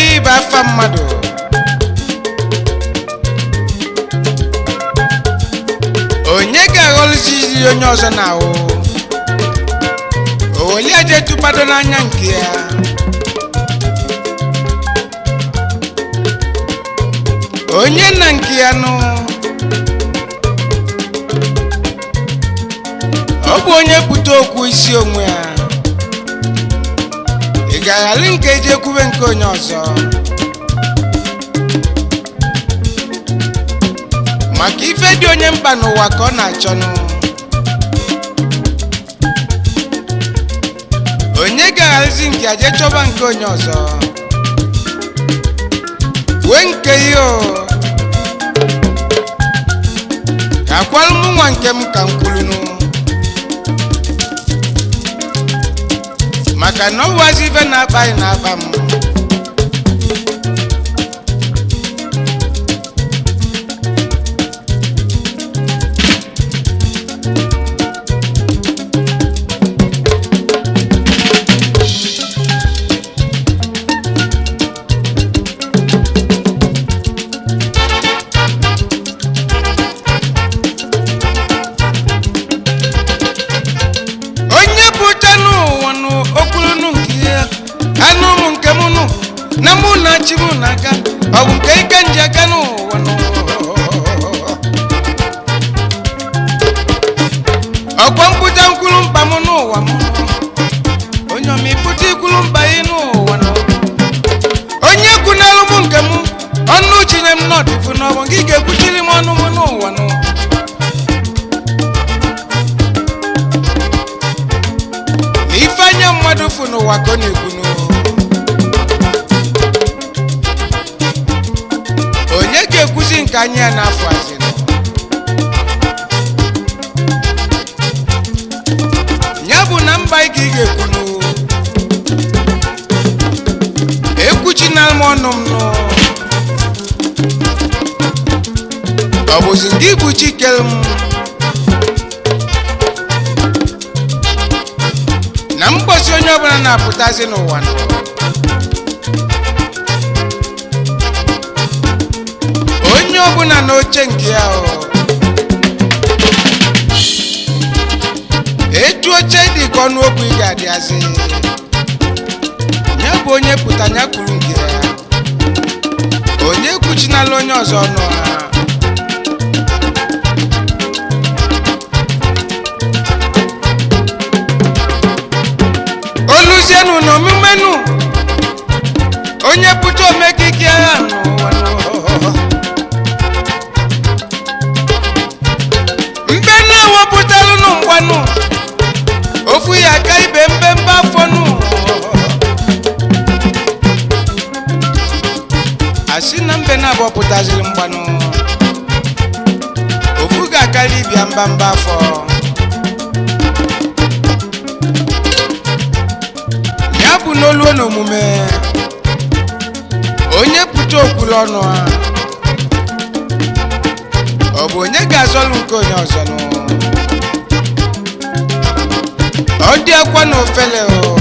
Ya bụ afa mmadụ onye ga-aghọlụzizi onye ọzọ na ahụ oweli aja tụpado n'anya nke ya. Onye na nke ya nụ, ọ bụ onye pụta okwu isi onwe ya. Ị ga-aghali nke eji ekwube nke onye ọzọ, maka ife dị onye mkpa n'ụwa ka ọ na-achọnụ. Onye ga-aghalizi nke aje chọba nke onye ọzọ wee nke ya o ka akwalụ mụ nwa nke m ka m kwulunu, maka na ọ bụwazi ife na-akpa anyị na-akpa m. Onye pụta n'ụwa nụ okwulunu nke ya, anụ m nke m nụ na mụ na chi m n'aka, ọ bụ nke ike nji aka n'ụwa nụ. Ọkwa mkpụta nkwulu mkpa m n'ụwa m, onye ọma ịpụta ikwulu mkpa ị n'ụwa nụ. Onye kwunalụ m nke m, ọnụ chinye m n'ọdịfu n'ọbụ gị ga-ekwuchiri m ọnụ m n'ụwa nụ. Na ife anya mmadụ fụ n'ụwa ka ọ na-ekwunu. Onye ga-ekwuzi nke anya ya n'afọ azịnụ ya bụ na mba ị ka ị ga-ekwunu ekwuchina m ọnụ m nụ. Ọ bụzi gị bụ chikere m na mgbosi onye ọbụla na-apụtazi n'ụwa nọ. Onye ọbụla n'oche nke ya o etu oche dị ka ọnụ okwu ị ga-adịazị ya bụ onye pụta ya kwuru nke ya, onye kwuchinala onye ọzọ ọnụ ha. Oluzienu na omumenu onye pụta omekike agha n'ụwa nụ. Mbe na-ewepụtalụnụ mgbanụ ofu ya aka ibe mbembe afọ nụ. Asị na mbe na-abụọ pụtaziri mgbanụ, ofu ga-akarị ibia mbamba afọ ya bụ n'oluo na omume. Onye pụta okwulu ọnụ ha, ọ bụ onye ga-azọlụ nke onye ọzọ nụ. Ọ dị akwa na ofele o.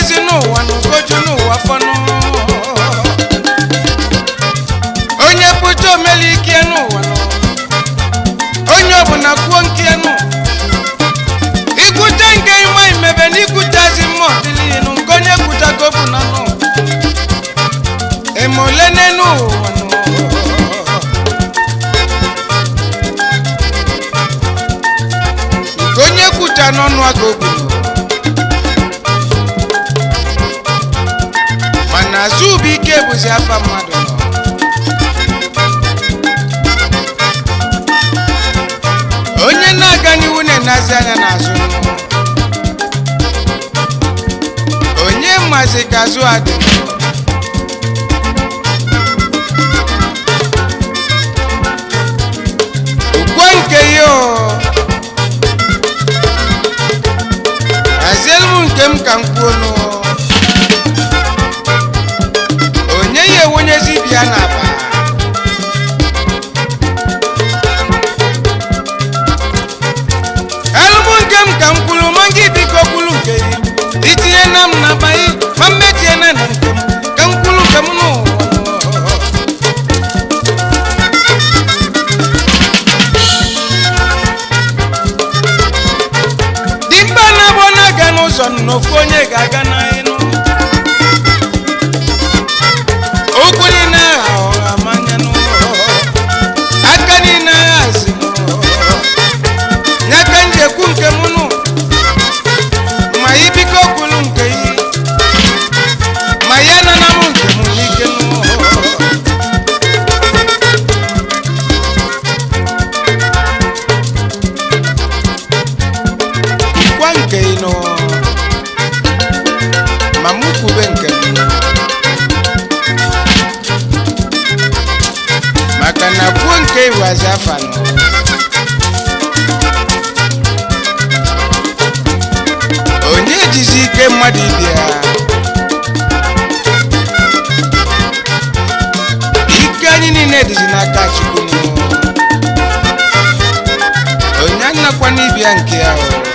mezi n'ụwa n'ugoju n'ụwa fọnụ. Onye pụta omeli ike n'ụwa nụ, onye ọbụla kwuo nke nụ. Ikwute nke ịma imebe na ikwutazi mmụọ dịlinu nke onye kwutago bụ na nụ. Eme ole n'enu ụwa nụ. Nke onye kwuta n'ọnụ aga ogbunu. Mana azụ bụ ike bụzi afa mmadụ nọ. Onye na-aga n'ihu na-enazi anya n'azụ. Onye mazi ka azụ adị. Ukwe nke ya o. Hazielu m nke m ka m kwuo nụ. Onye ya ewonyezi ibi ya n'akpa. Elụmụ nke m ka m kwuru ma gị biko kwuru nke gị. Itinye na m n'akpa gị ma mmetie na na nke m ka m kwuru nke m n'ụwa. Dimkpa na-abụ na-aga n'ụzọ n'ofu onye ga-aga n'ịnụ. Okwu niile agha ọha manya nụ. Aka niile agha zi nụ. Nyaka njekwu nke mụ nụ. Ma ibiko kwulu nke yi. Ma ya nana mụ nke mụ n'ike nụ. Kwa nke ị nụ. Ma mụ kwube nke m. Maka na kwuo nke iwazi afa nụ. Onye jizi ike mmadụ ibe ya. Ike anyị niile dịzi n'aka Chukwu nụ. Onye anakwana ibe ya nke ya o.